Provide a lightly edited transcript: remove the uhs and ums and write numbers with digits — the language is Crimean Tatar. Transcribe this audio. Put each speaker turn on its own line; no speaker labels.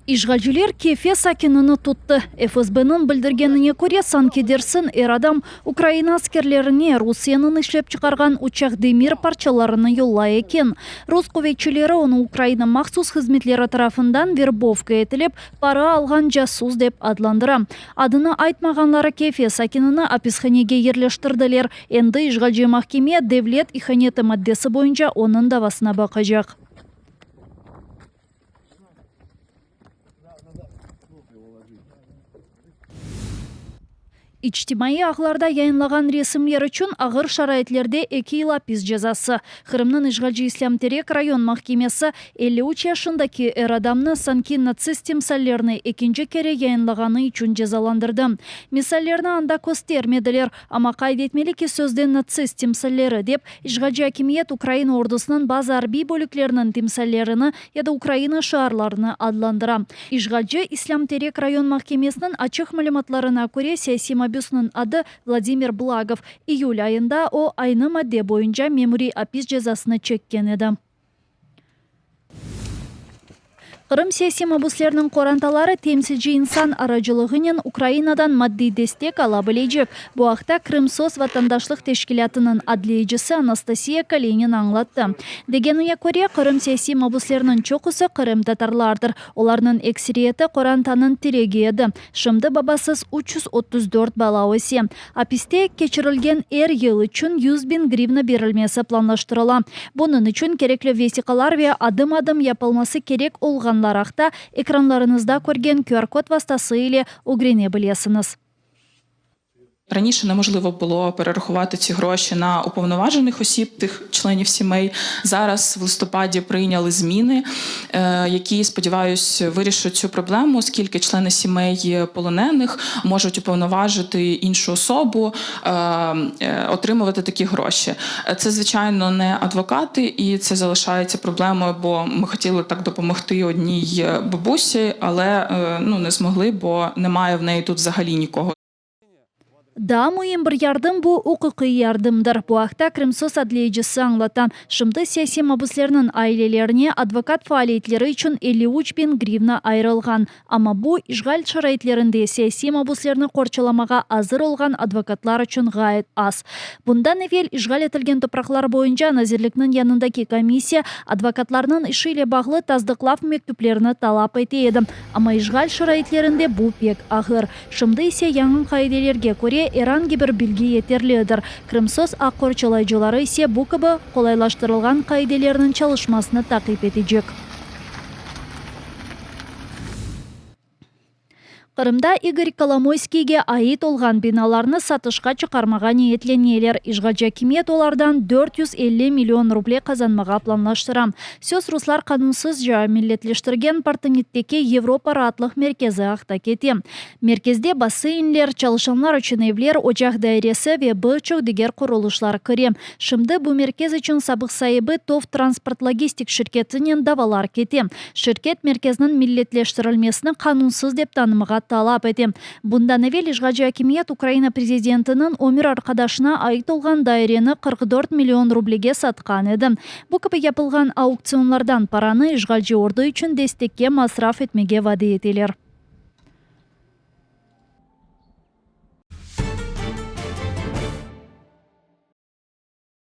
İşğalciler Kefe sakinini tuttı. FSBniñ bildirgenine köre, sanki dersiñ er adam Ukraina askerlerine Rusiyeniñ işlep çıqarğan uçaq demir parçalarını yollay eken. Rus quvetçileri onı Ukraina mahsus hızmetleri tarafından verbovka etilip, para alğan casus dep adlandıra. Adını aytmağanları Kefe sakinini apishanege yerleştirdiler. Endi işğalci mahkeme devlet ihaneti maddesi boyunca onıñ davasına baqacaq. İçtimaiy ağlarda yayınlağan resimler içün ağır şaraitlerde eki yıl apis cezası. Qırımnıñ işğalci İslâm Terek rayon mahkemesi 53 yaşındaki er adamnı sanki natsist timsallerini ekinci kere yayınlağanı içün cezalandırdı. Misallerni anda köstermediler, amma qayd etmeli ki, sözde natsist timsalleri dep, İşğalci akimiyet Ukraina ordusınıñ bazı arbiy bölükleriniñ timsallerini ya da Ukraina şiarlarını adlandıra. İşğalci İslâm Terek rayon mahkemesiniñ açıq malümatlarına köre, siyasiy mabüsniñ adı Vladimir Blagov. İyül ayında o, aynı madde boyunca memuriy apis cezasını çekken edi. Qırım siyasiy mabüsleriniñ qorantaları temsilci insan aracılığınen Ukrainadan maddiy destek ala bilecek. Bu aqta Krımsos vatandaşlıq teşkilâtınıñ adliyecisi Anastasiya Kalinina añlattı. Degenine köre, Qırım siyasiy mabüsleriniñ çoqusı qırımtatarlardır. Olarnıñ ekseriyeti qorantanıñ tiregi edi. Şimdi babasız 334 bala öse. Apiste keçirilgen er yıl içün 100.000 grivna berilmesi planlaştırıla. Bunıñ içün kerekli vesiqalar ve adım-adım yapılması kerek olğanlar aqta ekranlarıñızda körgen QR-kod vastası ile ögrene bilesiñiz.
Раніше неможливо було перерахувати ці гроші на уповноважених осіб, тих членів сімей. Зараз в листопаді прийняли зміни, які, сподіваюсь, вирішать цю проблему, оскільки члени сімей полонених можуть уповноважити іншу особу, отримувати такі гроші. Це, звичайно, не адвокати, і це залишається проблемою, бо ми хотіли так допомогти одній бабусі, але ну, не змогли, бо немає в неї тут взагалі нікого.
Daa müim bir yardım bu, uquqiy yardımdır. Bu aqta Krımsos adliyecisi añlata. Şimdi siyasiy mabüslerniñ ailelerine advokat faaliyetleri içün 53 biñ grivna ayırılğan. Amma bu, işğal şaraitlerinde siyasiy mabüslerni qorçalamağa azır olğan advokatlar içün ğayet az. Bundan evel işğal etilgen topraqlar boyunca nazirlikniñ yanındaki komissiya advokatlarnıñ işi ile bağlı tasdıqlav mektüplerini talap ete edi, amma işğal şaraitlerinde bu pek ağır. Şimdi ise yañı qaidelerge köre er angi bir bilgi yeterlidir. Krımsos aq qorçalayıcıları ise bu kibi qolaylaştırılğan qaidelerniñ çalışmasını taqip etecek. Qırımda İgor Kolomoyskiyge ait olğan binalarnı satışqa çıqarmağa niyetleneler. İşğalci akimiyet olardan 450 million ruble qazanmağa planlaştıra. Söz ruslar qanunsızca milletleştirgen Partenitteki Avropa raatlıq merkezi aqta kete. Merkezde basseynler, çalışanlar içün evler, ocaq dairesi ve bir çoq diger qurulışlar kire. Şimdi bu merkez içün sabıq saibi TOV Transport-Logistik şirketinen davalar kete. Şirket merkezniñ milletleştirilmesini qanunsız dep tanımağa talap ete. Bundan evel işğalci akimiyet Ukraina prezidentiniñ ömür arqadaşına ait olğan daireni 44 million rublege satqan edi. Bu kibi yapılğan auktsionlardan paranı işğalci ordu içün destekke masraf etmege vade eteler.